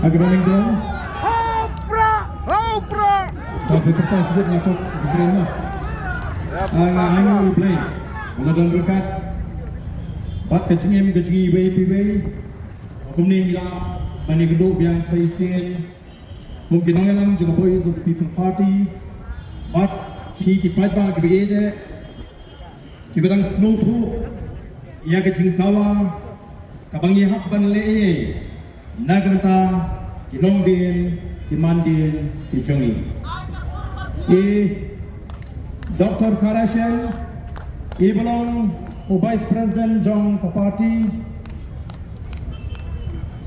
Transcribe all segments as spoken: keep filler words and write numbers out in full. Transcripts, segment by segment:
Ka ba nyngkong. Hau pra! Hau pra! Ka sa ka ta sbut nya kop jingkren na. Ai nga ai nga u Blei. Nga don ryngkat. Bad ka jingim ka jingim iwei pa iwei. Kumne ngi la ban ïakynduh biang sa shisien. Kum ki nongïalam jong ka Voice of the People Party. Bad ki ki paidbah ki ba ïeit eh. Ki ba dang sngewthuh ïa ka jingdawa kaba ngi hap ban leh ïa na ka bynta ki longdien ki mandien ki jong ngi. I Doctor Karashen i ba long u Vice President jong ka party.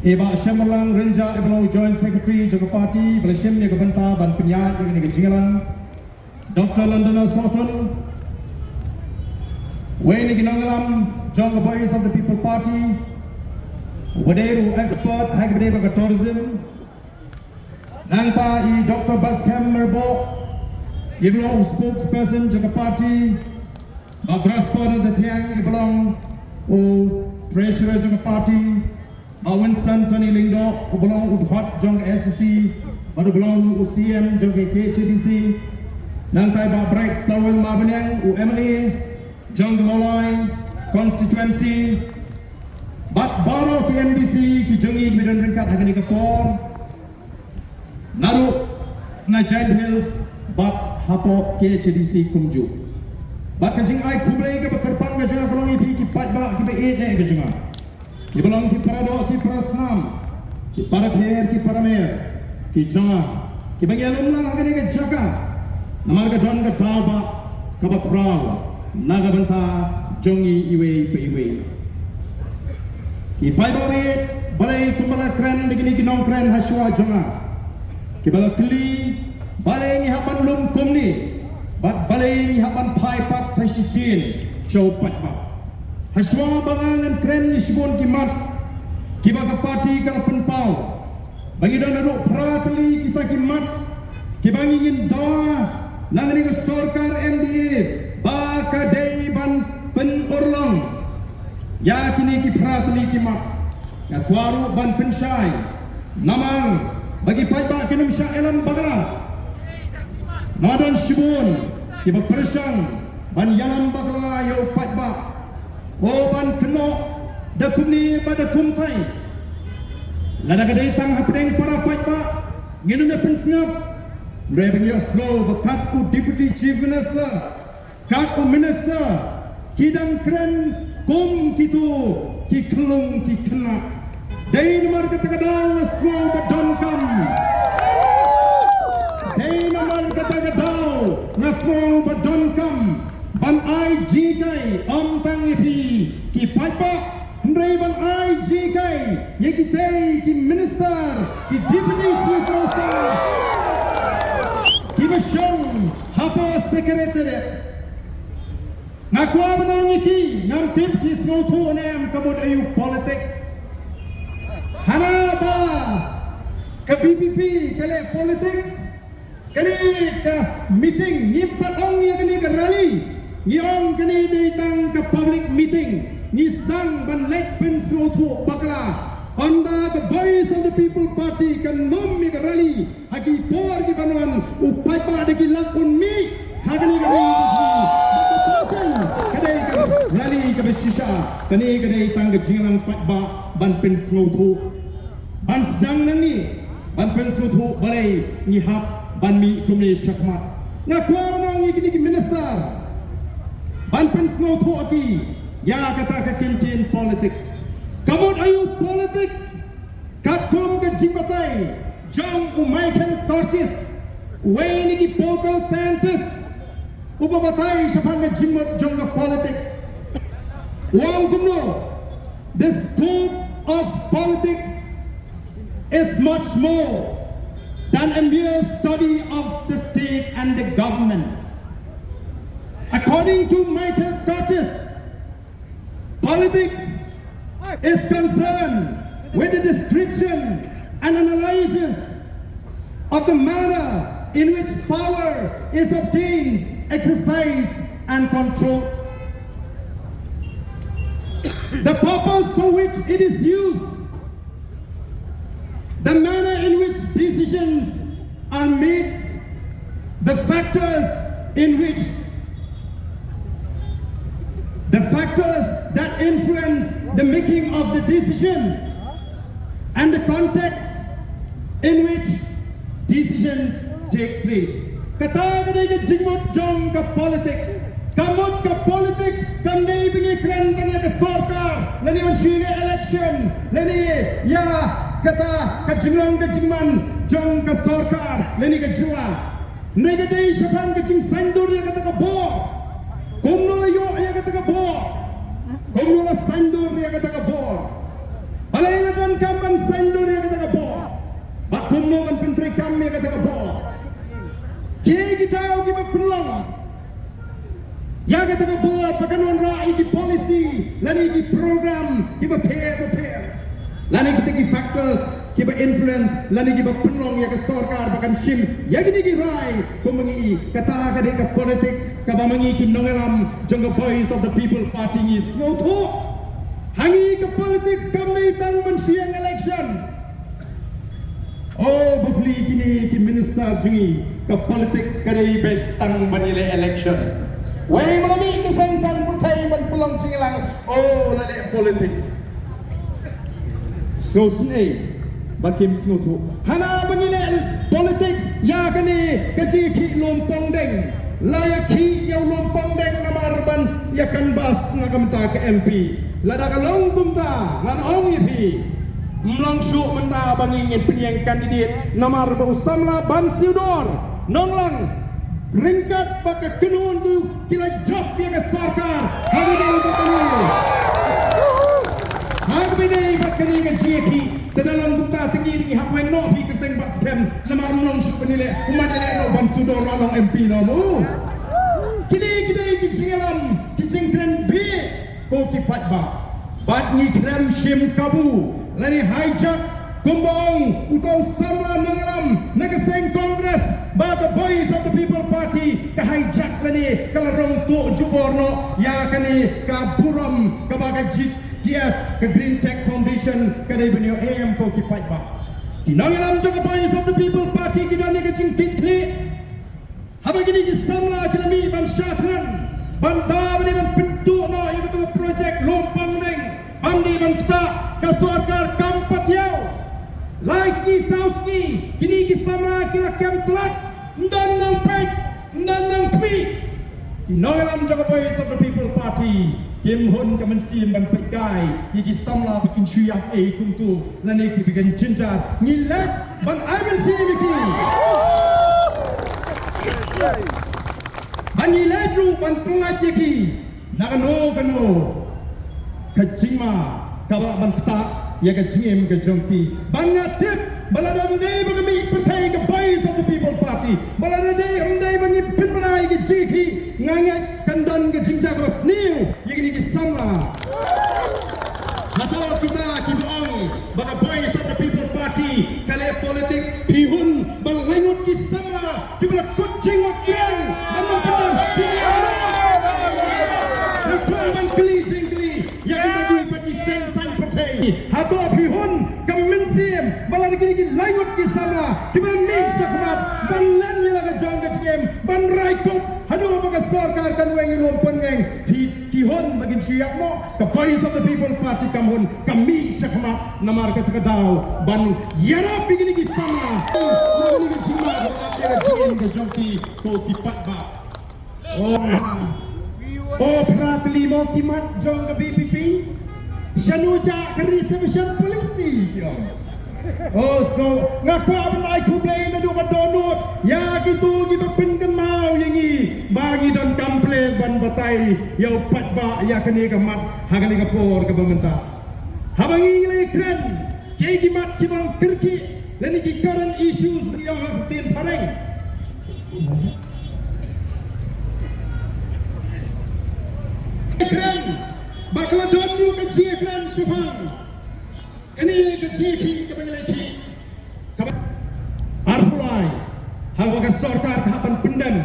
I Bah Shemurlang Rynjah i ba long u Joint Secretary jong ka party ba la shim ïa ka bynta ban pynïaid ïa kane ka jingïalang. Doctor Londona Sohtun, wei na ki nongïalam jong ka Voice of the People Party, uba dei ruh u expert ha kaba ïadei bad ka tourism. Nangta i Doctor Batskhem Myrboh, i ba long u spokesperson jong ka party. Bah Graspon Dathiang, i ba long u treasurer jong ka party. Bah Winston Tony Lyngdoh, u ba long u dkhot jong ka S C C, bad u ba long u C M jong ka K H A D C. Nangta i Bah Bright Stowell Marbaniang, u M L A jong ka Mawlai constituency. Bad baroh ki M D C ki jong ngi ki ba don ryngkat ha kane ka por. Naduh na Jaintia Hills bad hapoh K H A D C kumjuh. Bad ka jingai khublei kaba kyrpang ka jong nga ka long ïa phi ki paidbah ki ba ïeit eh ka jong nga. Ki ba long ki para doh ki para snam, ki para pher ki para mer ki jong nga, ki ba ngi ïalum lang ha kane ka jaka. Namar ka don ka daw ba kaba khraw na ka bynta jong ngi iwei pa iwei. Ki paidbah ba ïeit, balei kumba la kren da kine ki nongkren ha shuwa jong nga, ki ba la kylli balei ngi hap ban lum kumne bad balei ngi hap ban phai pat sa shisien sha u paidbah. Ha shuwa ba nga ngan kren ïa shibun ki mat ki ba ka party ka la pynpaw. Ba ngi don haduh phra tylli kita ki mat ki ba ngi ngin dawa na kane ka sorkar M D A ba ka dei ban pynurlong ïa kine ki phra tylli ki mat. Nga kwah ruh ban pynshai namar ba ki paidbah kin ym shah ïalam bakla. Nga don shibun ki ba pyrshang ban ïalam bakla ïa u paidbah. O ban kynnoh da kumne bad da kumtai. Lada ka dei tang hapdeng para paidbah ngin ym pynsngap. Hynrei ba ngi ïohsngew ba kat u Deputy Chief Minister, kat u Minister, ki dang kren kum kito ki khyllung ki khynnah. Dei namar kata ka daw nga sngew ba donkam. Dei namar kata ka daw nga sngew ba donkam ban ai jinghikai ym tang ïa phi ki paidbah, hynrei ban ai jinghikai ïa kitei ki minister, ki deputy chief minister ki ba shong hapoh secretariat. Nga kwah ban ong ïa ki, ngam tip ki sngewthuh ne em ka mut aïu politics. Hana ba ka V P P ka leh politics, kane ka meeting ngim pat ong ïa kane ka rally, ngi ong kane dei tang ka public meeting. Ngi sdang ban leit pynsngewthuh bakla. Ynda ka Voice of the People Party kan lum ïa ka rally ha ki por ki ban wan, u paidbah da ki lak un mih ha kane ka rally. Ka dei ka rally kaba shisha. Kane ka dei tang ka jingïalang paidbah ban pynsngewthuh, ban sdang nangne ban pynsngewthuh balei ngi hap ban mih kumne shakhmat. Nga kwah ban ong ïa kine ki minister ban pynsngewthuh ïa ki ïa kata ka kyntien politics. Ka mut aïu politics? Katkum ka jingbatai jong u Michael Curtis, uwei na ki political scientist uba batai shaphang ka jingmut jong ka politics, u ong kumno: the scope of politics is much more than a mere study of the state and the government. According to Michael Curtis, politics is concerned with the description and analysis of the manner in which power is obtained, exercised, and controlled, the purpose for which it is used, the manner decisions are made, the factors in which, the factors that influence the making of the decision and the context in which decisions take place. Kata ka dei ka jingmut jong ka politics. Ka mut ka politics kam dei ba ngi kren tang ïa ka sorkar, lane ban shu ïa election, lane ïa kata ka jinglong ka jingman jong ka sorkar lane ka jylla. Hynrei ka dei shaphang ka jingsaiñdur ïa kata ka bor. Kumno la ïoh ïa kata ka bor? Kumno la saiñdur ïa kata ka bor? Balei la donkam ban saiñdur ïa kata ka bor? Bad kumno ban pyntreikam ïa kata ka bor? Kiei ki daw kiba pynlong ïa kata ka bor ba kan wanrah ïa ki policy lane ïa ki program kiba pher ba pher, lane kita ki factors kiba influence lane kiba pynlong ïa ka sorkar ba kan shim ïa kine ki rai? Kumba ngi i, kata ka dei ka politics kaba ma ngi ki nongïalam jong ka Voice of the People Party ngi sngewthuh. Ha ngi ka politics kam dei tang ban shu ïeng election. Oh, bapli kine ki minister jong ngi, ka politics ka dei beit tang ban ïaleh election. Wei ma ngi ki seng saiñ pyrthei ban pynlong jingïalang, oh, la leh politics. Sngewsih ba kim sngewthuh. Hana ba ngi leh politics ïa kane ka jingïakhih lum pongdeng. La ïakhih ïa u lum pongdeng namar ban ïa canvass na ka bynta ka M P. Lada ka long kumta ngan ong ïa phi, ym long shuh mynta ba ngi ngin pynïeng candidate namar ba u samla Ban Siewdor Nonglang, ryngkat bad ka kynhun, ki la jop ïa ka sorkar. Ha kaba ïadei bad kane, ha kaba ïadei bad kane ka jingïakhih, te da long kumta te ngi ngi hap weng noh phi kyrteng bad skhem, namar ym long shuh ban ïaleh, u mat ïaleh noh Ban Siewdor la long M P noh mo. Kine ki dei ki jingïalam, ki jingkren bieit, ko ki paidbah. Bad ngi khlem shim kabu lane hijack, kumba ong uta u samla nongïalam na ka seng Congress ba ka Voice of the People Party ka hijack lane ka la rong tuh jubor noh ïa kane ka burom kaba ka G T F, ka Green Tech Foundation, ka dei ban ïoh em, ko ki paidbah. Ki nongïalam jong ka Voice of the People Party ki don ïa ka jingkitkhlieh. Haba kine ki samla ki la mih ban shah thngan, ban da ban dei ban pynduh noh ïa kata ka project lum pongdeng, ban dei ban ktah, ka sorkar kam pat ïaw. Lai sngi saw sngi, kine ki samla ki la kem tlot, ym don nongpeit, ym don nongkhmih. Ki nongïalam jong ka Voice of the People Party kim hun ka mynsiem ban peit kai ïa ki samla ba kin shu ïap ei kumto, lane kiba kin jynjar. Ngi leit ban ai mynsiem ïa ki. Ba ngi leit ruh ban pyllait ïa ki na kano kano ka jingma kaba lah ban ktah ïa ka jingim ka jong ki. Ba nga tip ba lada ym dei ba ka mih pyrthei ka Voice of the People Party, ba lada dei ym dei ba ngi pynbna ïa ka jingïakhih, nga ngeit kan don ka jingjia kaba sniew ïa kine ki samla. Hato kita kiba ong ba ka Voice of the People Party ka leh politics, phi hun ba lai ngut ki samla kiba la kut jingmut kriang ban ym pyndonkam. Hato ban kylli jingkylli ïa kita kiwei pat ki seng saiñ pyrthei? Hato phi hun ka mynsiem ba lada kine ki lai ngut ki samla kiba la mih shakhmat ban len ïa la ka jong ka jingim, ban rai kut haduh ba ka sorkar kan weng ïa lum pongdeng, phi ki hun ba kin shu ïap mo? Ka Voice of the People Party kam hun, ka mih shakhmat namar kata ka daw ban ïarap ïa kine ki samla. Ïa kine ki jingma ba ap ïa ka jingim ka jong ki, ko ki paidbah. Oh, oh, phra tylli mo ki mat jong ka V P P. Shano jah ka reservation policy ki ong. Oh, so nga kwah ban ai khublei naduh ka dohnud ïa kito kiba pynkynmaw ïa ngi ba ngi donkam pyrshah ban batai ïa u paidbah ïa kane ka mat ha kane ka por kaba mynta. Haba ngi la ïakren, kiei ki mat kiba kyrkieh lane ki current issues ba ngi ong ha ka ktien phareng. Kren ba ka la don ruh ka jingkren shaphang kane ka jingkhih kaba ngi la khih. Kaba arphew lai, ha kaba ka sorkar ka hap ban pyndem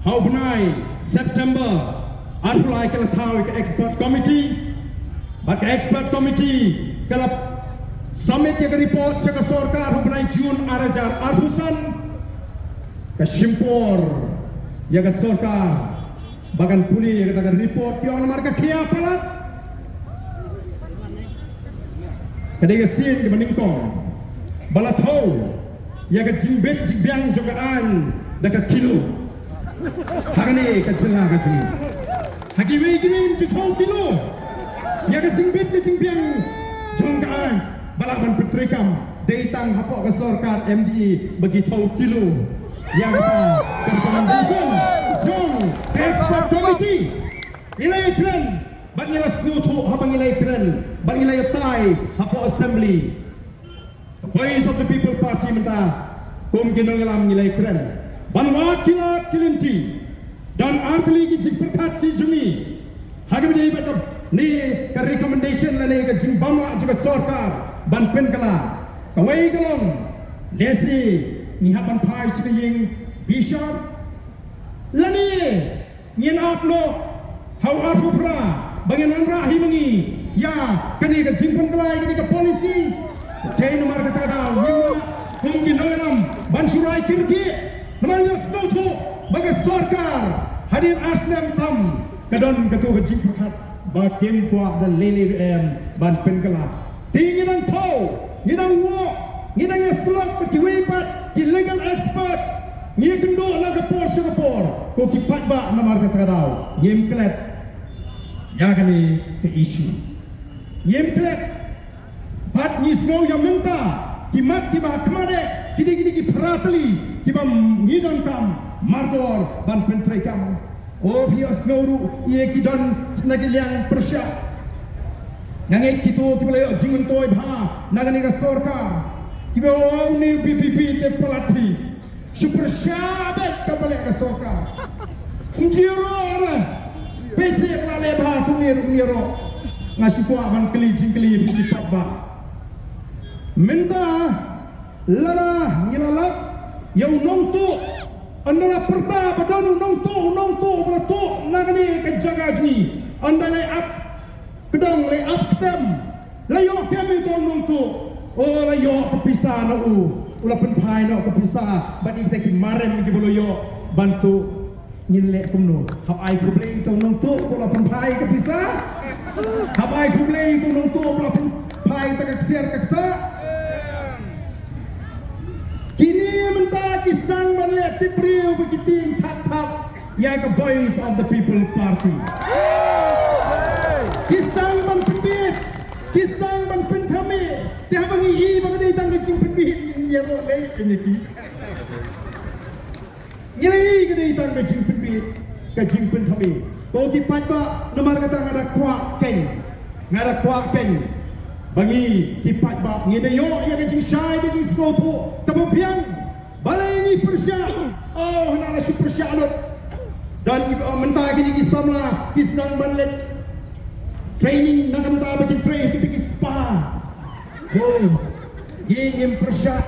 ha u bnai September, arphew lai ka la thaw ïa ka expert committee. Bad ka expert committee ka la Submit ïa ka report sha ka sorkar ha u bnai June ar hajar arphew san. Ka shim por ïa ka sorkar ba kan pule ïa kata ka report, ki ong namar ka khia palat. Ka dei ka sien kaba nyngkong ba la thew ïa ka jingbit jingbiang jong ka aiñ da ka kilo. Ha kane ka jylla ka jong ngi, ha kiwei kiwei ki ju thew kilo ïa ka jingbit ka jingbiang jong ka aiñ. Ba lah ban pyntreikam, dei tang hapoh ka sorkar M D A ba ki thew kilo ïa kata ka recommendation jong ka expert committee. Ngi la ïakren bad ngi la sngewthuh haba ngi la ïakren bad ngi la ïatai hapoh assembly. Voice of the People Party mynta kum ki nongïalam ngi la ïakren ban wad ki lad ki lynti, don artylli ki jingpyrkhat ki jong ngi ha kaba ïadei bad kane ka recommendation lane ka jingbam lah jong ka sorkar ban pynkylla. Kawei ka long, lehse ngi hap ban phai sha ka ïing bishar, lane ngin ap noh ha u arphew phra ba ngin wanrah hi ma ngi ïa kane ka jingpynkylla ïa kane ka policy. Te namar kata ka daw ngim lah kum ki nongïalam ban shu rai kyrkieh, namar ngi sngewthuh ba ka sorkar hadien ar snem tam ka don kato ka jingpyrkhat ba kim kwah da lei lei ruh em ban pynkylla. Te ngi dang thew, ngi dang wad, ngi dang ïasyllok bad kiwei pat ki legal expert. Ngi kynduh na ka por sha ka por, ko ki paidbah, namar kata ka daw ngim klet ïa kane ka issue. Ngim klet. Bad ngi sngew ïa mynta ki mat kiba ha khmat eh ki dei, ki dei ki phra tylli kiba ngi donkam mardor ban pyntreikam. O phi ïohsngew ruh ïa ki don na ki liang pyrshah. Nga ngeit kito kiba la ïoh jingmyntoi bha na kane ka sorkar kiba ong, une u V P P te palat phi. Shu pyrshah beit kaba leh ka sorkar. Ym jia ruh re. Phi sngewbha leh bha kumne ruh, kumne ruh. Nga shu kwah ban kylli jingkylli ïa phi ki paidbah. Mynta lada ngi la lap ïa u nongtuh, ynda la pyrta ba don u nongtuh, u nongtuh ba la tuh na kane ka jaka jong ngi, ynda la ap kdong, la ap ktem, la ïoh kem ïa uto u nongtuh. O, la ïoh ka pisa na u, u la pynphai noh ka pisa bad ïa kita ki marem kiba la ïoh ban tuh. Ngin leh kumno? Hap ai khublei ïa uto u nongtuh ba u la pynphai ka pisa? Hap ai khublei ïa uto u nongtuh ba u la pynphai ïa ka ksiar ka ksah? Kine mynta ki sdang ban leh tip briew ba ki tieng thap thap ïa ka Voice of the People Party. Ki sdang ban pynbit, ki sdang ban pynthame. Te haba ngi i ba ka dei tang ka jingpynbit, ngi ïaroh leh ïa ki. Ngi la i ka dei tang ka jingpynbit, ka jingpynthame. Ko ki paidbah, namar kata nga da kwah keiñ, nga da kwah keiñ ba ngi ki paidbah ngi da ïoh ïa ka jingshai, ka jingsngewthuh kaba biang. Balei ngi pyrshah? Oh, hana la shu pyrshah lut. Don kiba, oh, mynta kine ki samla ki sdang ban leit training, na ka bynta ba kin trei kita ki spa. Oh, ngi ngim pyrshah.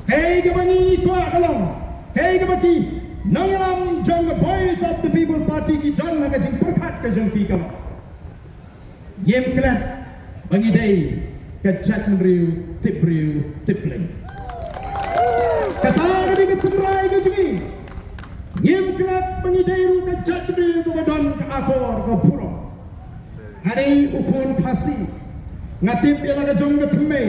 Kaei kaba ngi kwah ka long, kaei kaba ki nongïalam jong ka Voice of the People Party ki don ha ka jingpyrkhat ka jong ki ka long, ngim klet ba ngi dei ka jaitbynriew tip briew tip Blei. Kata ka dei ka tynrai ka jong ngi. Ngim klet ba ngi dei ruh ka jaitbynriew kaba don ka akor ka burom. Nga dei u khun Khasi. Nga tip ïa la ka jong ka thymmei.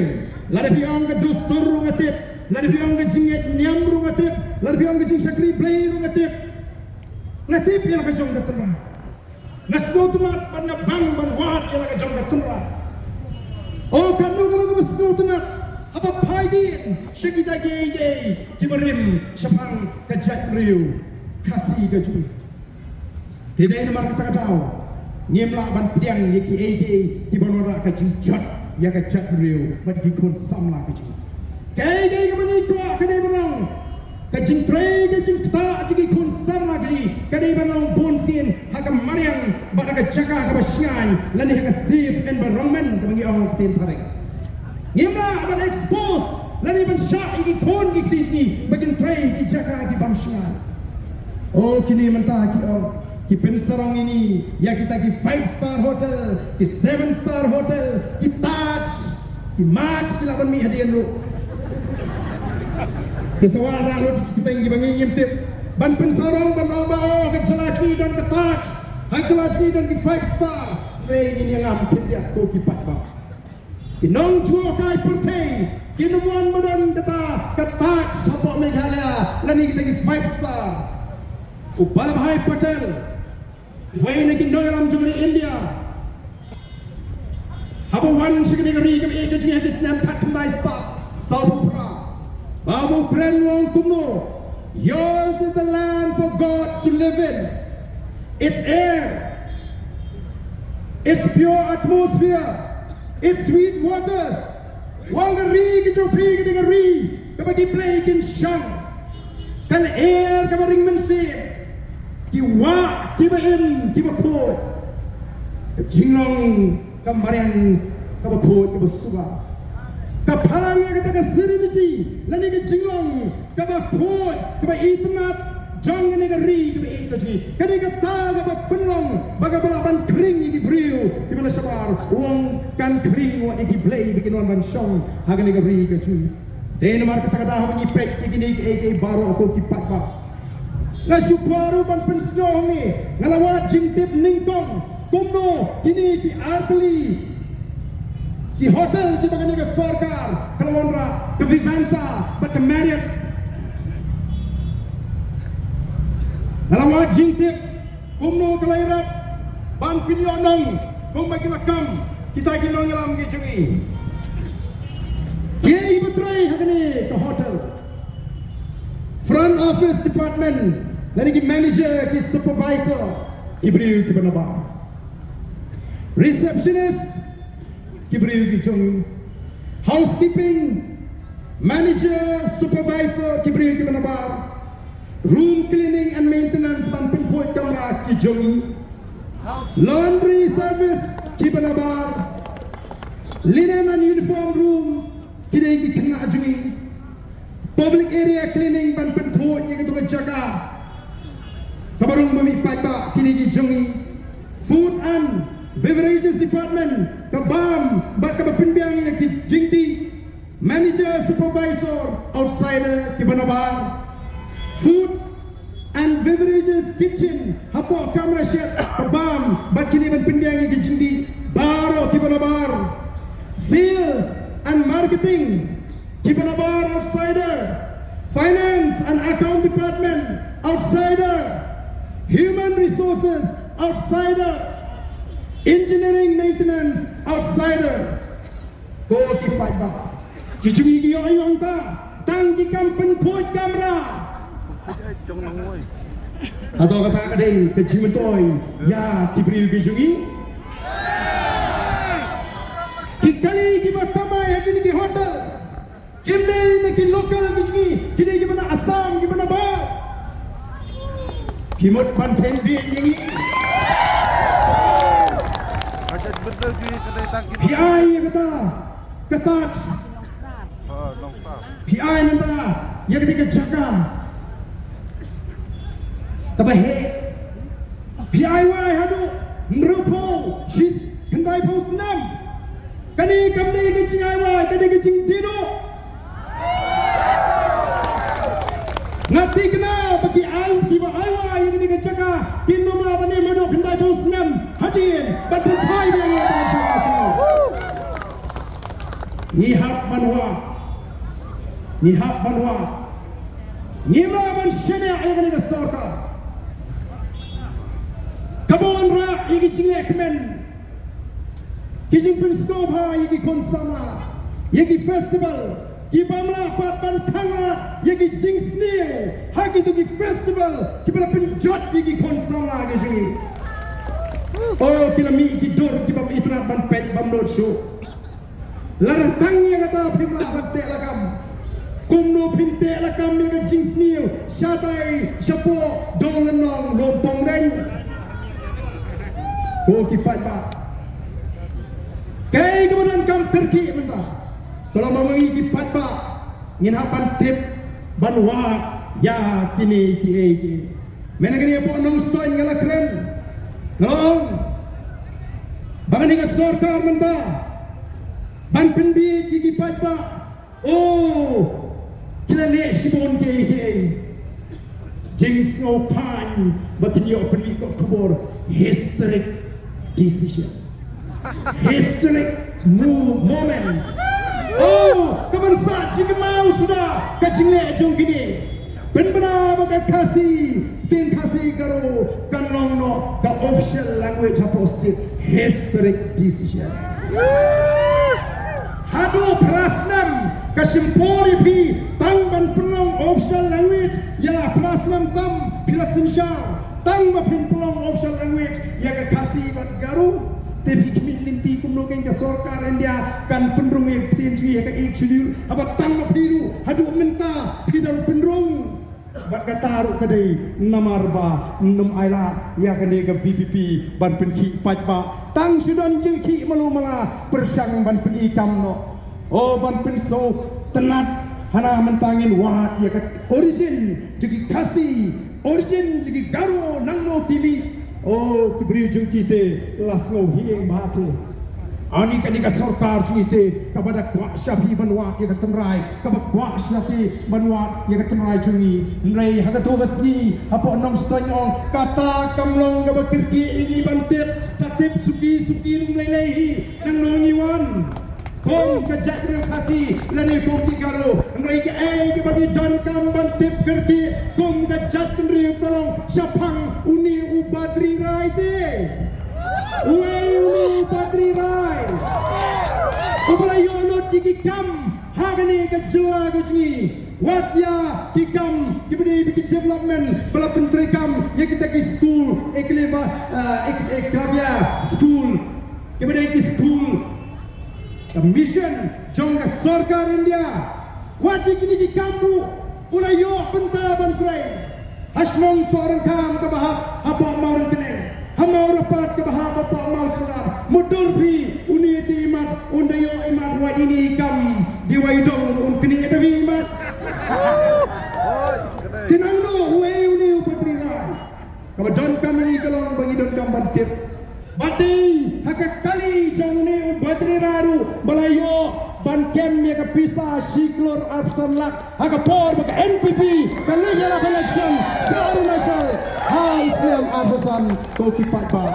Lada phi ong ka dustur ruh nga tip. Lada phi ong ka jingngeit niam ruh nga tip. Lada phi ong ka jingshakri Blei ruh nga tip. Nga tip ïa la ka jong ka tynrai. Nga sngewtynnat bad nga bang ban wad ïa la ka jong ka tynrai. O, katno ka long kaba sngewtynnat haba phai dien sha kita kiei kiei kiba rim shaphang ka jaitbynriew Khasi ka jong ngi. Te dei namar kata ka daw ngim lah ban pdiang ïa kiei kiei kiba wanrah ka jingjot ïa ka jaitbynriew bad ki khun samla ka jong ngi. Kaei kaei kaba ngi kwah ka dei ban long ka jingtrei, ka jingktah jong ki khun samla ka jong ngi ka dei ban long bunsien ha ka mariang bad ha ka jaka kaba shngaiñ lane ha ka safe environment kaba ngi ong ha ka ktien phareng. Ngim lah ban expose lane ban shah ïa ki khun ki kti jong ngi ba kin trei ha ki jaka ki bym shngaiñ. O, kine mynta ki ong ki pynsarong ïa ngi ïa kita ki five star hotel, ki seven star hotel, ki Taj, March ki lah ban mih hadien ruh. Ki sa wan rah lut ki teng kiba ngi ngim tip. Ban pynsarong ban ong ba, oh, ka jylla jong ngi don ka Taj, ha jylla jong ngi don ki five star. Hynrei ngin ïa ngam khyndiat ko ki paidbah. Ki nongjuh kai pyrthei kin ym wan ba don kata ka Taj hapoh Meghalaya lane kita ki five star. U Vallabhbhai Patel, uwei na ki nongïalam jong ka ri India, haba wan sha kane ka ri kaba ïeit ka jong ngi ha ki snem khatkhyndai spah sawphew phra, ba u kren u ong kumno: "Yours is the land for gods to live in. Its air, its pure atmosphere, its sweet waters." U ong ka ri ka jong phi ka dei ka ri kaba ki blei kin shong. Ka lyer kaba ring mynsiem, ki wah kiba im kiba khuid, ka jinglong ka mariang kaba khuid kaba suba. Ka phang ïa kata ka serenity lane ka jinglong kaba khuid kaba itynnad jong kane ka ri kaba ïeit ka jong ngi. Ka dei kata kaba pynlong ba kaba lah ban khring ïa ki briew kiba na shabar. U ong kan khring wat ïa ki blei ba kin wan ban shong ha kane ka ri ka jong ngi. Dei namar kata ka daw haba ngi peit ïa kine kiei kiei baroh ko ki paidbah, nga shu kwah ruh ban pynsngew hangne, nga la wad jingtip nyngkong kumno kine ki artylli ki hotel kiba kane ka sorkar ka la wanrah, ka Vivanta bad ka Marriott. Nga la wad jingtip kumno ka la ïarap ban pynïoh nong kumba ki la kam kita ki nongïalam ki jong ngi. Kiei ba trei ha kane ka hotel? Front office department, lane ki manager, ki supervisor, ki briew kiba nabar. Receptionist, ki briew ki jong ngi. Housekeeping, manager, supervisor, ki briew kiba nabar. Room cleaning and maintenance, ban pynkhuid kamra, ki jong ngi. Laundry service, kiba nabar. Linen and uniform room, ki dei ki khynnah jong ngi. Public area cleaning, ban pynkhuid ïa kata ka jaka kaba rung ba mih paidbah, kine ki jong ngi. Food and beverages department, ka bam bad kaba pynbiang ïa ki jingdih. Manager, supervisor, outsider, kiba nabar. Food and beverages kitchen, hapoh kamra shet, ka bam bad kine ban pynbiang ïa ki jingdih, baroh kiba nabar. Sales and marketing, kiba nabar, outsider. Finance and account department, outsider. Human resources, outsider. Engineering maintenance, outsider. Ko ki paidbah, ki jong ngi ki ïoh aïu hangta? Tang ki kam pynkhuid kamra. Hato kata ka dei ka jingmyntoi ïa ki briew ki jong ngi? Ki kali kiba kamai ha kine ki hotel kim dei na ki local ki jong ngi, ki dei kiba na Assam, kiba nabar. Ki mut ban pynbieit ïa ngi. Phi ai ïa kata ka Taj. Phi ai mynta ïa kata ka jaka kaba heh. Phi ai wai haduh hynriewphew, shi, khyndaiphew snem. Kane kam dei ka jingai wai, kane ka jingdie duh. Nga thikna ba ki ai, kiba ai wai ïa kane ka jaka kin ym lah ban im haduh khyndaiphew snem hadien ban pynphai biang ïa kane ka jaka. Ngi hap ban wad, ngi hap ban wad. Ngim lah ban shaniah ïa kane ka sorkar kaba wanrah ïa ki jinglehkmen, ki jingpynsngewbha ïa ki khun samla, ïa ki festival, ki bym lah pat ban khanglad ïa ki jingsniew ha kito ki festival kiba la pynjot ïa ki khun samla ki jong ngi. Oh, ki la mih ki dur ki bym itynnad ban peit bym nud shuh. Lada tang ïa kata phim lah ban teh lakam, kumno phin teh lakam ïa ka jingsniew shatai shapoh dong lynnong lum pongdeng? Ko ki paidbah, kaei kaba donkam kyrkieh mynta ka long ba ma ngi ki paidbah ngin hap ban tip ban wad ïa kine kiei kiei. Mynta kane hapoh Nongstoiñ nga la kren, nga la ong ba kane ka sorkar mynta Ban pynbiej ïa ki paidbah. Oh, ki la leh shibun kiei kiei. Jingsngewkhlaiñ ba kin ïoh pynmih ka khubor. Historic decision. Historic mo-, moment. Oh, ka ban sah jingkynmaw suda ka jingleh jong kine. Pynbna ba ka Khasi, ktien Khasi Garo kan long noh ka official language hapoh state. Historic decision. Haduh phra snem ka shim por ïa phi tang ban pynlong official language, ïa phra snem tam phi la synshar, tang ba phin pynlong official language ïa ka Khasi bad Garo. Te phi khmih lynti kumno kein ka sorkar India kan pynrung ïa ka ktien jong ngi ha ka Eighth Schedule, haba tang ba phi ruh haduh mynta phi don pynrung. Bad kata ruh ka dei namar ba ym ai lad ïa kane ka V P P ban pynkhih paidbah. Tang shu don jingkhih malu mala pyrshang ban pyni kam noh. O ban pynsngewtynnat hana mynta ngin wad ïa ka origin jong ki Khasi, origin jong ki Garo nangno ki mih. O ki briew jong ki te la sngew hieng bha te. Ani kane ka sorkar jong ngi te kaba da kwah sha phi ban wad ïa ka tynrai, kaba kwah sha phi ban wad ïa ka tynrai jong ngi. Hynrei ha kato ka sngi hapoh Nongstoiñ ong kata kam long kaba kyrkieh ïa ngi ban tip, sa tip suki suki ruh ym lei lei hi nangno ngi wan. Kum ka jaitbynriew Khasi lane kum ki Garo, hynrei kaei kaba ngi donkam ban tip kyrkieh kum ka jaitbynriew ka long shaphang une u Badri Rai te. Uei une u Badri Rai uba la ïoh lut ïa ki kam ha kane ka jylla ka jong ngi. Wat ïa ki kam kiba dei ki development ba la pyntreikam ïa kita ki skul, Eklavya, eh, Ek-, Eklavya skul, kiba dei ki skul ka mission jong ka sorkar India. Wat ïa kine ki kam ruh u la ïoh bynta ban trei. Ha shnong Sohryngkham kaba hap hapoh Mawryngkneng, ha Mawrapat kaba hap hapoh Mawsynram. Mutdur phi une te imat un da ïoh imat, wat ine i kam Dewai Dong un knieh ïa ta phi imat. Te nangno uei une u Badri Rai? Kaba donkam ïa ngi ka long ba ngi donkam ban tip. Ba dei ha ka kali jong une u Badri Rai ruh ba la ïoh ban kem ïa ka pisa shi klur arphew san lak ha ka por ba ka N P P ka leh ïalap election sha Arunachal ha u snem arphew san. Ko ki paidbah,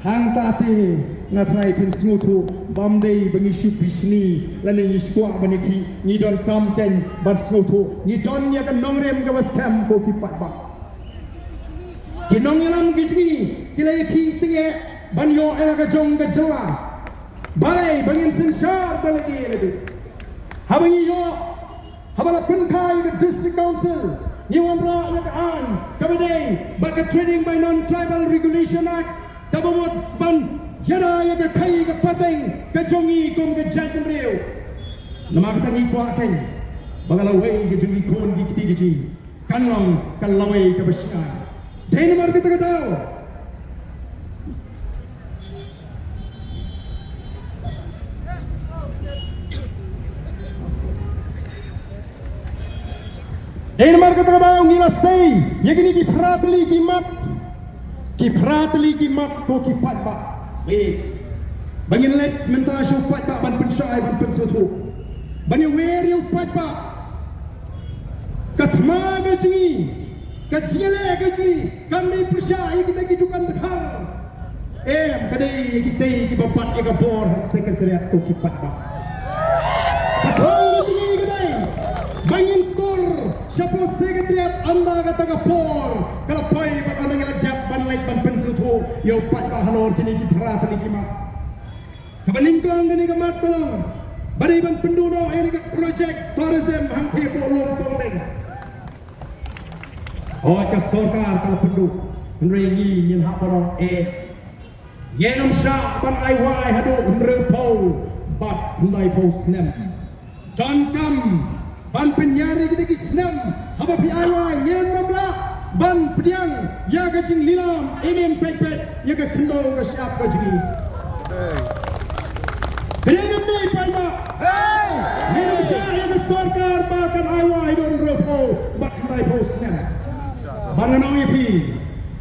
hangta te nga trai pynsngewthuh ba ym dei ba ngi shu bishni lane ngi shu kwah ban ïakhih, ngi donkam kein ban sngewthuh, ngi don ïa ka nongrim kaba skhem ko ki paidbah. Ki nongïalam ki jong ngi ki la ïakhih tyngeh ban ïoh ïa la ka jong ka jylla. Balei ba ngin synshar da lade lade? Haba ngi ïoh, haba la pynkha ïa ka District Council, ngi wanrah ïa ka aiñ kaba dei bad ka Trading by Non-Tribal Regulation Act kaba mut ban ïada ïa ka khaii ka pateng ka jong ngi kum ka jaitbynriew. Namar kata ngi kwah kein ba ka lawei ka jong ngi khun ki kti ki jong ngi kan long ka lawei kaba shai. Dei namar kata ka daw, dei namar kata ka daw ngi la sei ïa kine ki phra tylli ki mat. Ki phra tylli ki mat ko ki paidbah. Wei, ba ngin leit mynta sha u paidbah ban pynshai ban pynsngewthuh, ban ïawer ïa u paidbah. Ka thma ka jong ngi, ka jingïaleh ka jong ngi kam dei pyrshah ïa kita ki dukan dkhar. Em, ka dei ïa kitei kiba bat ïa ka bor ha Secretariat ko ki paidbah. Ka thong ka jong ngi ka dei ba ngin tur shapoh Secretariat ynda kata ka por ka la poi, bad ynda ngi la dep ban leit ban pynsngewthuh ïa u paidbah halor kine ki phra tylli ki mat. Kaba nyngkong kane ka mat ka long ba dei ban pynduh noh ïa kane ka project tourism hangtei hapoh Lum Pongdeng. Hooid, ka sorkar ka la pynduh, hynrei ngi ngin hap ban ong eh. Ngin ym shah ban ai wai haduh hynriewphew bad hyndaiphew snem. Donkam ban pynïar ïa kita ki snem, haba phi ai wai ngin ym lah ban pdiang ïa ka jinglilam im im peit peit ïa ka khyndew ka shyiap ka jong ngi. Ka dei namar kata, ngin ym shah ïa ka sorkar ba kan ai wai haduh hynriewphew bad hyndaiphew snem. Bad ngan ong ïa phi,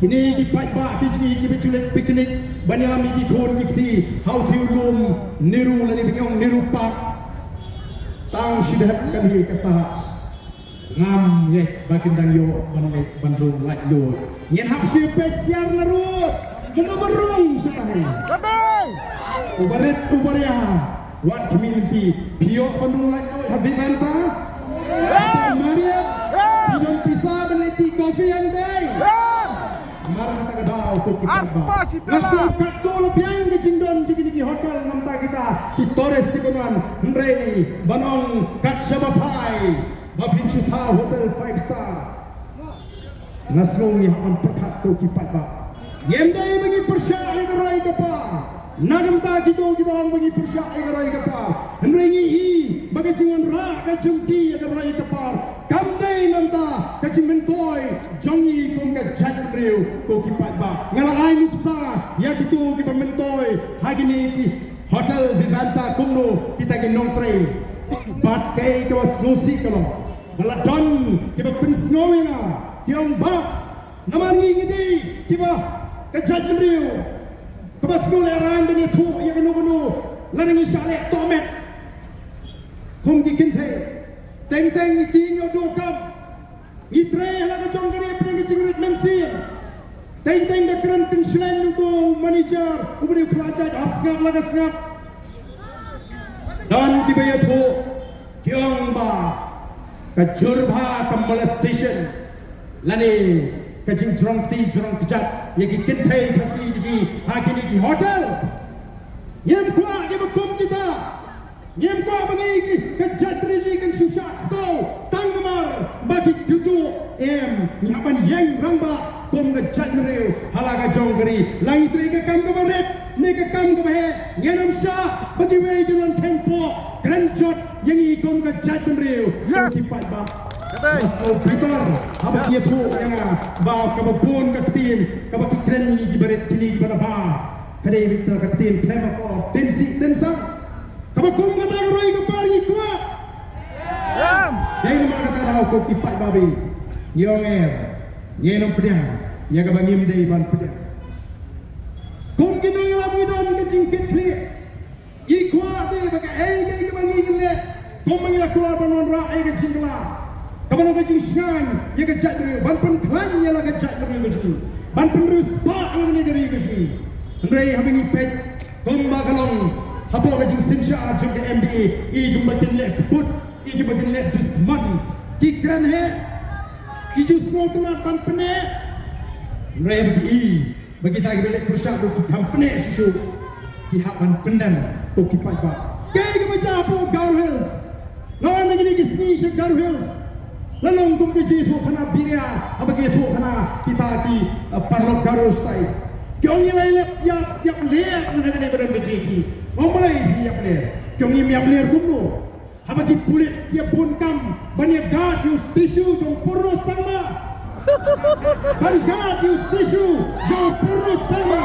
kine ki paidbah ki jong ngi kiba ju leit picnic Ban ïalam ïa ki khun ki kti ha u thiew lum Nehru lane ba ngi ong Nehru Park. Tang shi dep kan hi ka touch. Ngam ngeit ba kin dang ïoh ban ngeit ban rung laitluid. Ngin hap shu peit syiar na rud. Mano ba rung sha tahi. Uba rit uba ria. Wat khmih lynti. Phi ïoh ban rung laitluid ha Vivanta? Mariam, phi don pisa ban leit tea coffee hangtei? Mar kata ka daw ko ki paidbah. Nga sngewthuh katto la biang ka jingdon jong kine ki hotel namar kita ki tourist kiba wan, hynrei ban ong kat shaba phai ba phin shu thaw hotel five star. Nga sngew ngi hap ban pyrkhat ko ki paidbah. Ngim dei ba ngi pyrshah ïa ka roi ka par. Na ka bynta kito kiba ong ba ngi pyrshah ïa ka roi ka par, hynrei ngi i ba ka jingwanrah ka jong ki ïa ka roi ka par kam dei namar ka jingmyntoi jong ngi kum ka jaitbynriew ko ki paidbah. Nga la ai nuksa ïa kito kiba myntoi ha kine ki hotel Vivanta kumno kita ki nongtrei. Bad kaei kaba sngewsih ka long ba la don kiba pynsngew ïa nga, ki ong ba namar ngi ngi dei kiba ka jaitbynriew kaba sngewlehraiñ ban ïathuh ïa kano kano lada ngi shah leh tohmet kum ki kynthei. Teng teng ngi tieng ïa u dohkam, ngi trei ha la ka jong ka ri pdeng ka jingrit mynsiem. Teng teng da kren pynshlur ngi u manager uba dei u khlajait hap sngap la ka sngap. Don kiba ïathuh ki ong ba ka jur bha ka molestation lane ka jingjrong kti jrong kjat ïa ki kynthei Khasi ki jong ngi ha kine ki hotel. Ngim kwah kiba kum kita. Ngim kwah ba ngi ki ka jaitbynriew kan shu shah ksew tang namar ba ki kyntu. Em, ngi hap ban ïeng rangbah kum ka jaitbynriew ha la ka jong ka ri. La ngi trei ka kam kaba rit ne ka kam kaba heh, ngin ym shah ba kiwei kin wan kheiñ poh kren jot ïa ngi kum ka jaitbynriew. Yes. Ki paidbah. Ka dei. Mas ko Peter haba ki ïathuh ïa nga ba kaba bun ka ktien kaba ki kren ïa ngi kiba rit kine kiba na ba. Ka dei Victor ka ktien khlem akor, tynsi tynsang. Kaba kum kata ka roi ka par ngi kwah. Dei namar kata daw ko ki paidbah, ngi ong em, ngin ym pdiang ïa kaba ngim dei ban pdiang. Kum ki nongïalam ngi don ka jingkitkhlieh. Ngi kwah te ba kaei kaei kaba ngi ngin leh kum ba ngi la kular ban wanrah ïa ka jingkylla kaba long ka jingshngaiñ ïa ka jaitbynriew, ban pynkhlaiñ ïa la ka jaitbynriew ka jong ngi, ban pynriewspah ïa kane ka ri ka jong ngi. Hynrei haba ngi peit kumba ka long hapoh ka jingsynshar jong ka M D A, i kumba kin leh kput, i kumba kin leh dusmon. Ki kren heh, ki ju sngewtynnat ban pynneh. Hynrei haba ki i ba kita kiba leh pyrshah ruh ki kham pynneh shuh shuh, ki hap ban pyndem ko ki paidbah. Kaei kaba jia hapoh Garo Hills? Nga wan na kine ki sngi sha Garo Hills. La long kum ka jingïathuhkhana biria haba ki ïathuhkhana kita ki, eh, paralok Garo shatai. Ki ong ngi la ïap ïap ïap ler na kane ba don ka jingïakhih. Ong balei phi ïap ler? Ki ong ngim ïap ler kumno? Haba ki pulit ki ïa bun kam ban ïa guard ïa u statue jong Purno Sangma. Ban guard ïa u statue jong Purno Sangma.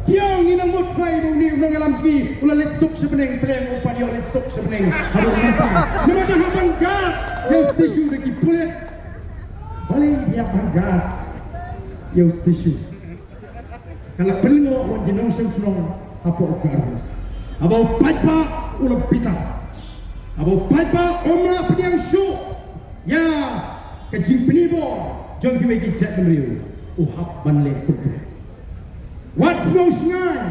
Ki ong ngi nang mut trai ba une u nongïalam jong ngi u la leit suk sha bneng, pyrshah u pat ïoh leit suk sha bneng. Haduh mynta. Namar ka hap ban guard ïa u statue da ki pulit. Balei ïa ban guard ïa u statue? Ka la pynlyngngoh wan ki nongshong shnong hapoh Garo Hills. Haba u paidbah u la bitar. Haba u paidbah um lah pdiang shuh ïa ka jingpynibor jong kiwei ki jaitbynriew, u hap ban leh kumta. Wat sngew shngaiñ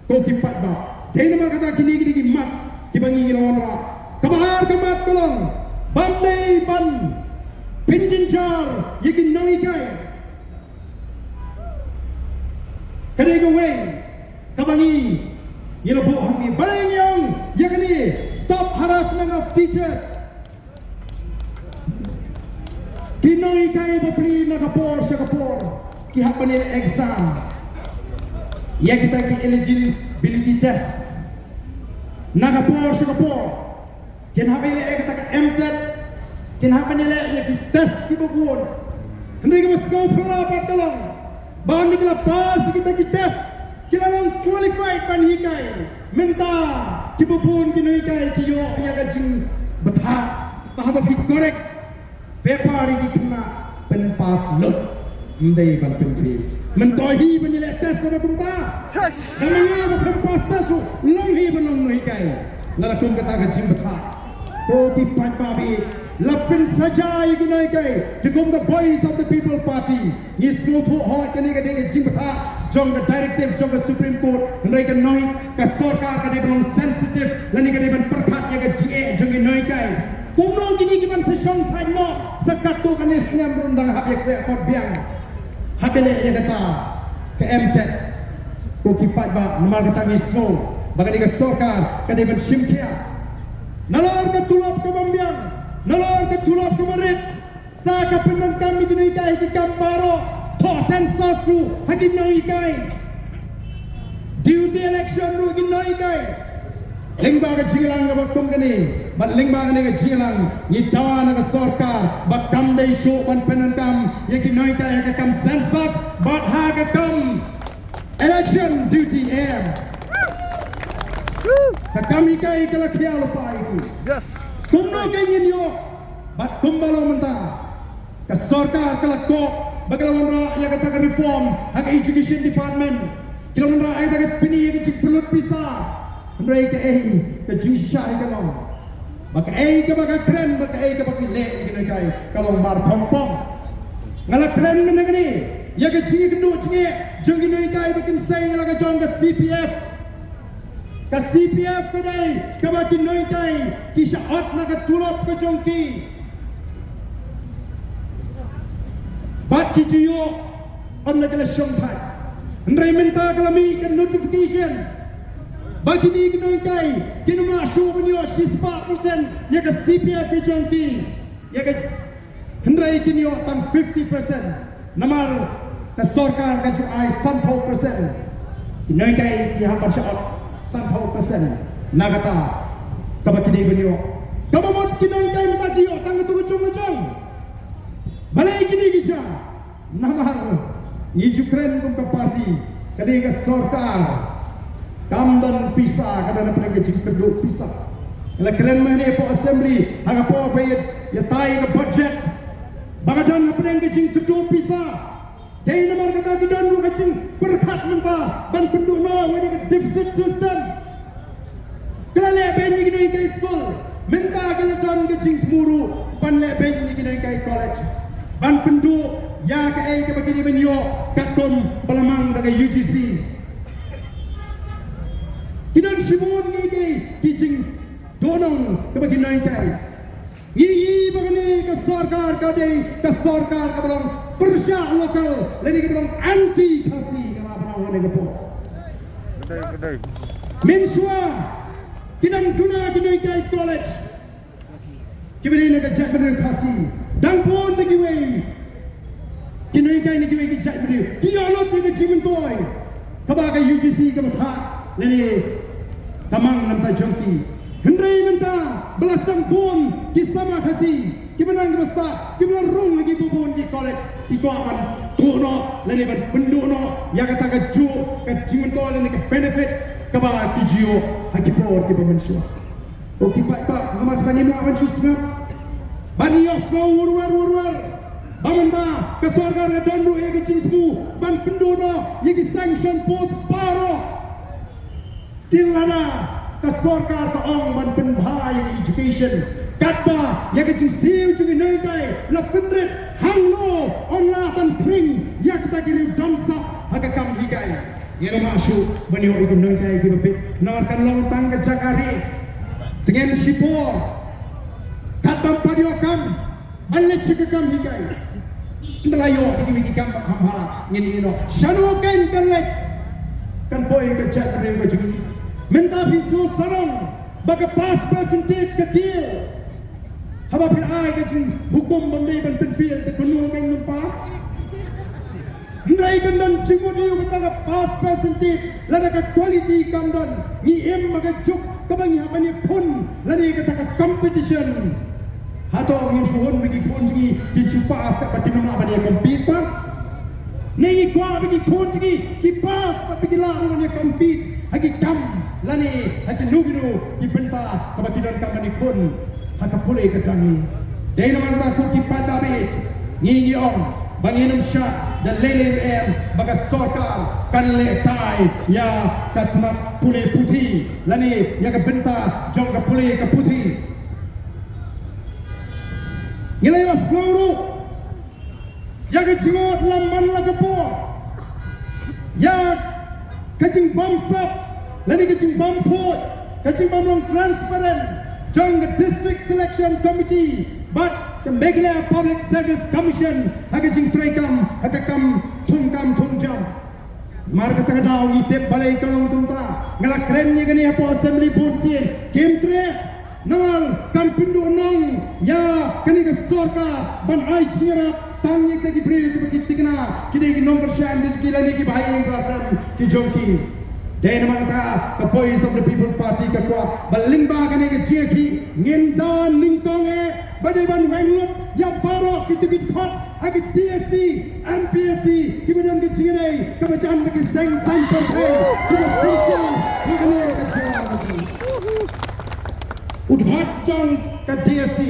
ko ki paidbah. Dei namar kata kine ki dei ki mat kiba ngi ngi la wanrah. Kaba ar ka mat ka long bym dei ban pynjynjar ïa ki nonghikai. Ka dei kawei kaba ngi ngi la buh hangne. Balei ngi ong ïa kane? Stop harassment of teachers. Ki nonghikai bapli na ka por sha ka por ki hap ban ïaleh exam ïa kita ki eligibility test na ka por sha ka por. Kin hap ïaleh ïa kata ka M TET, kin hap ban ïaleh ïa ki test kiba bun. Hynrei kaba sngewphylla pat ka long ba hynrei ki la pass ïa kita ki test, ki la long qualified ban hikai. Mynta kiba bun ki nonghikai ki ïoh ïa ka jingbthah ba haba phi correct paper ïa ki khynnah pynpass lut, ym dei ban pynfail. Mynta hi ban ïaleh test sa kumta. Namar nga ba pynpass test ruh long hi ban long nonghikai. Lada kum kata ka jingbatai. Ko ki paidbah, la pynsaja ïa ki nonghikai. Te kum ka Voice of the People Party, ngi sngewthuh hooid kane ka dei ka jingbatai jong ka directive jong ka Supreme Court. Hynrei ka nonghikai, ka sorkar ka dei ban long sensitive lane ka dei ban pyrkhat ïa ka jingeh jong ki nonghikai. Kumno kine ki ban sa shong thait noh sa katto katne snem ruh dang hap ïa ka kot biang. Hap ïaleh ïa kata ka MTET. Ko ki paidbah, namar kata ngi sngew ba kane ka sorkar ka dei ban shim khia. Nalor ka tulop ka bym biang, nalor ka tulop ka barit, sa ka pyndonkam ïa ki nonghikai ha ki kam baroh, thoh census ruh ha ki nonghikai. Duty election ruh ha ki nonghikai. Lyngba ka jingïalang kaba kum kane, bad lyngba kane ka jingïalang, ngi dawa na ka sorkar ba kam dei shuh ban pyndonkam ïa ki nonghikai ha ka kam census bad ha ka kam election duty, em. Ka kam hikai ka la khia lypa ïa ki. Kumno kein ngin ïoh, bad kumba long mynta. Ka sorkar ka la koh ba ka la wanrah ïa kata ka reform ha ka education department. Ki la wanrah ïa kata ka pyni ïa ka jingpynlut pisa. Hynrei kaei ka jingshisha hi ka long ba kaei kaba ka kren bad kaei kaba ki leh ïa ki nonghikai ka long mar pong pong. Nga la kren mynne kane ïa ka jingïakynduh jingeh jong ki nonghikai ba kin sei ïa la ka jong ka CPF. Ka CPF ka dei kaba ki nonghikai ki shah ot na ka tulop ka jong ki. Bad ki ju ïoh ynda ki la shong thait. Hynrei mynta ka la mih ka notification ba kine ki nonghikai kin ym lah shuh ban ïoh shispah percent ïa ka CPF ka jong ki. Ïa ka Hynrei kin ïoh tang fifty percent. Namar ka sorkar ka ju ai sanphew percent. Ki nonghikai ki hap ban shah ot sanphew percent na kata kaba ki dei ban ïoh. Kaba mut ki nonghikai mynta ki ïoh tang katu ka jong ka jong. Balei kine ki sha? Namar ngi ju kren kum ka party, ka dei ka sorkar kam don pisa, ka don hapdeng ka jingkyrduh pisa. La kren mynne hapoh assembly ha ka por ba ïa, ïatai ka budget ba ka don hapdeng ka jingkyrduh pisa. Dei namar kata ki don ruh ka jingpyrkhat mynta ban pynduh noh ïa ka deficit system. Ka la leh beiñ ïa ki nonghikai skul, mynta ka la don ka jingthmu ruh ban leh beiñ ïa ki nonghikai college ban pynduh ïa kaei kaba ki dei ban ïoh katkum ba la mang da ka U G C. Ki don shibun ki, ki, ki jingduhnong kaba ki nonghikai. Ngi i ba kane ka sorkar ka dei ka sorkar kaba long pyrshah local lane kaba long anti Khasi, ka la bynta kane ka por. Mynshuwa ki dang duna ki nonghikai college kiba dei na ka jaitbynriew Khasi, dang bun na kiwei ki nonghikai na kiwei ki jaitbynriew ki ïoh lut ïa ka jingmyntoi kaba ka U G C ka bthah lane ka mang na bynta jong ki. Hynrei mynta ba la sdang bun ki samla Khasi kiba nang kiba sah kiba la rung ha kiba bun ki college, ki kwah ban tuh noh lane ban pynduh noh ïa kata kajuh ka jingmyntoi lane ka benefit kaba ki ju ïoh ha ki por kiba mynshuwa. Ko ki paidbah, namar kata ngim lah ban shu sngap ban ïohsngew wurwer wurwer ba mynta ka sorkar ka don ruh ïa ka jingthmu ban pynduh noh ïa ki sanction post baroh. Te lada ka sorkar ka ong ban pynbha ïa ka education, katba ïa ka jingsiew jong ki nonghikai la pynrit, hangno yn lah ban pring ïa kita ki riew dom sap ha ka kam hikai? Ngin ym lah shuh ban ïoh ïa ki nonghikai kiba bit namar kan long tang ka jaka rieh. Te ngin shipor katba ym pat ïoh kam ban leit sha ka kam hikai. Ynda la ïoh ïa kiwei ki kam ba kham bha ngin ïoh. Shano kein kan leit? Kan poi ka jaitbynriew ka jong ngi. Mynta phi sngewsarong ba ka pass percentage ka kiew. Haba phi ai ka jinghukum ba ym dei ban pynfail, te kumno kein ban pass? Hynrei kan don jingmut ïa kata ka pass percentage lada ka quality kam don. Ngi im ha ka juk kaba ngi hap ban ïakhun lane kata ka competition. Hato ngin shu hun ba ki khun jong ngi kin shu pass katba kin ym lah ban ïa compete pat? Ne ngi kwah ba ki khun jong ngi ki pass katba kin lah ruh ban ïa compete ha ki kam lane ha kino kino ki bynta kaba ki donkam ban ïakhun ha ka pule ka jong ngi. Dei namar kata ko ki paidbah, ngi ngi ong Ba ngin ym shah da lei lei ruh em ba ka sorkar kan leh tai ïa ka tnat pule puthi lane ïa ka bynta jong ka pule ka puthi. Ngi la ïohsngew ruh ïa ka jingmut la man la ka por ïa ka jingbamsap lane ka jingbamkhuid, ka jingbamlong transparent jong ka District Selection Committee bad ka Meghalaya Public Service Commission ha ka jingtrei kam ha ka kam thung kam thung jam. Namar kata ka daw ngi tip balei ka long kumta. Nga la kren ïa kane hapoh Assembly bun sien, kim treh. Namar kan pynduh nong ïa kane ka sorkar ban ai jingïarap tang ïa kita ki briew kiba ki thikna ki dei ki nongkyrshan ki lane kiba ha ïing ha sem ki jong ki. Dei namar kata ka Voice of the People Party ka kwah ba lyngba kane ka jingïakhih ngin da nyngkong eh ba dei ban weng lut ïa baroh kito ki dkhot ha ki D S C, M P S C kiba don ka jingïadei kaba jan bad ki seng saiñ pyrthei kiba synshar ha kane ka jylla. U dkhot jong ka D S C,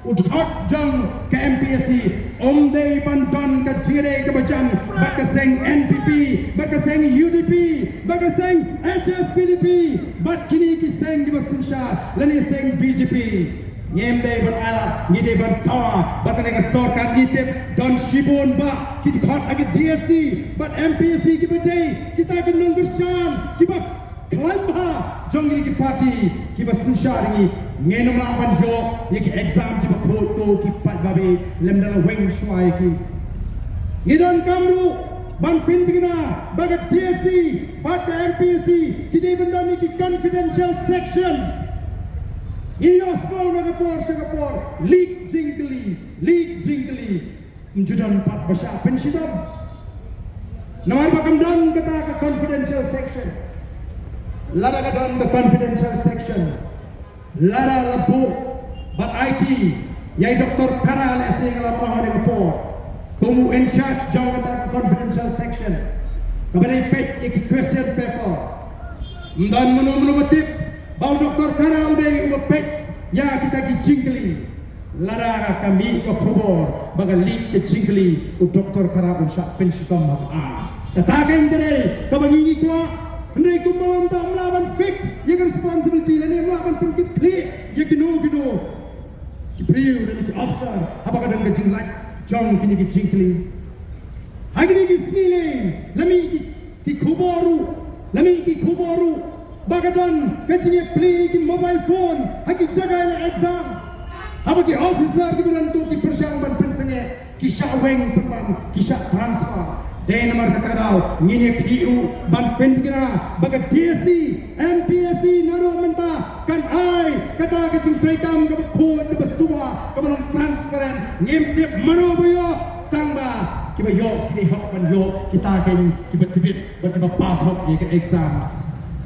u dkhot jong ka M P S C um dei ban don ka jingïadei kaba jan bad ka seng N P P, bad ka seng U D P, bad ka seng H S P D P, bad kine ki seng kiba synshar lane seng B J P. Ngim dei ban ailad, ngi dei ban dawa bad kane ka sorkar. Ngi tip don shibun bah ki dkhot ha ki D S C bad M P S C kiba dei kita ki nongkyrshan kiba khlaiñ bha jong kine ki party kiba synshar ïa ngi. Ngin ym lah ban ïoh ïa ki exam kiba khuid ko ki paidbah ba ïeit lymda la weng shuwa ïa ki. Ngi donkam ruh ban pynthikna ba ka D S C bad ka M P S C ki dei ban don ïa ki confidential section. Ngi ïohsngew na ka por sha ka por, leak jingkylli, leak jingkylli. Ym ju don pat ba shah pynshitom. Namar ba kam don kata ka confidential section. Lada ka don ka confidential section, lada la buh bad aiti ïa i Doctor Khara lehse nga la ong ha kane ka por kum u in charge jong kata ka confidential section, kaba dei peit ïa ki question paper. Ym don mano mano ba tip ba u Doctor Khara u dei uba peit ïa kita ki jingkylli. Lada ka mih ka khubor ba ka leak ka jingkylli, u Doctor Khara un shah pynshitom ha ka aiñ. Kata kein ka dei kaba ngi ngi kwah. Hynrei kumba lam ta ym lah ban fix ïa ka responsibility lane ym lah ban pynkit khlieh ïa kino kino ki briew lane ki officer haba ka don ka jinglait jong kine ki jingkylli. Ha kine ki sngi lei la mih ki, ki khubor ruh, la mih ki khubor ruh ba ka don ka jingïaplie ki mobile phone ha ki jaka ïaleh exam. Haba ki officer kiba don to ki pyrshang ban pynsangeh, ki shah weng pynban, ki shah transfer. Dei namar kata ka daw ngin ïakhih ruh ban pynthikna ba ka D S C, M P S C naduh mynta kan ai kata ka jingtrei kam kaba khuid, kaba suba, kaba long transparent. Ngim tip mano ba ïoh, tang ba kiba ïoh ki dei hok ban ïoh kita kein kiba tbit bad kiba pass hok ïa ka exams.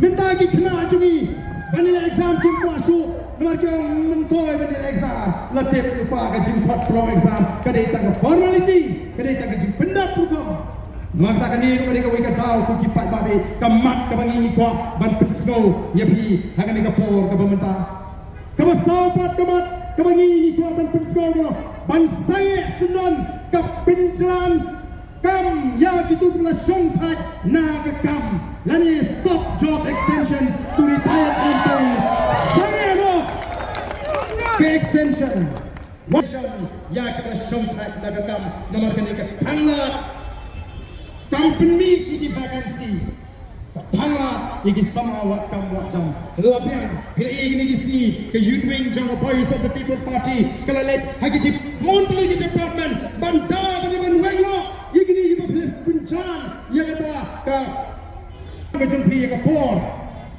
Mynta ki khynnah jong ngi ban ïaleh exam kim kwah shuh namar ki ong myntoi ban ïaleh exam. La tip lypa ka jingkhot pynlong exam ka dei tang ka formality, ka dei tang ka jingpyndap rukom. Namar kata kane ruh ka dei kawei ka daw ko ki paidbah, ka mat kaba ngi ngi kwah ban pynsngew ïa phi ha kane ka por kaba mynta. Kaba saw pat ka mat kaba ngi ngi kwah ban pynsngew ka long ban sangeh syndon ka pynjlan kam ïa kito kiba la shongthait na ka kam lane stop job extensions to retired employees. Sangeh noh ka extension. Wat ïa kiba shongthait na ka kam namar kane ka phanglad kam pynmih ïa ki vacancy. Ka phanglad ïa ki samla wad kam wad jam. La biang phi la ïohi kine ki sngi ka youth wing jong ka Voice of the People Party ka la leit ha ki jingmon tylli ki department ban da ban ïa ban weng noh ïa kine kiba phi la pynjan ïa kata ka ka jong phi ïa ka por.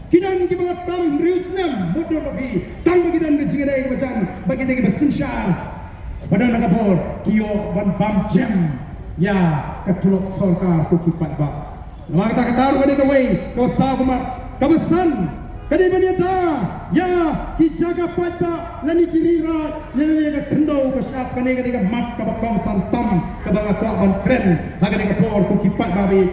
Ki don kiba la tam hynriew snem mut don ba phi, tang ba ki don ka jingïadei kaba jan bad kita kiba synshar ba don ha ka por, ki ïoh ban bam jem ïa ka tulop sorkar ko ki paidbah. Namar kata kata ruh ka dei kawei kaba saw ka mat. Kaba san ka dei ban ïada ïa ki jaka paidbah lane ki ri raid ïa lane ïa ka khyndew ka shyiap. Kane ka dei ka mat kaba kongsan tam kaba nga kwah ban kren ha kane ka por ko ki paidbah ba ïeit.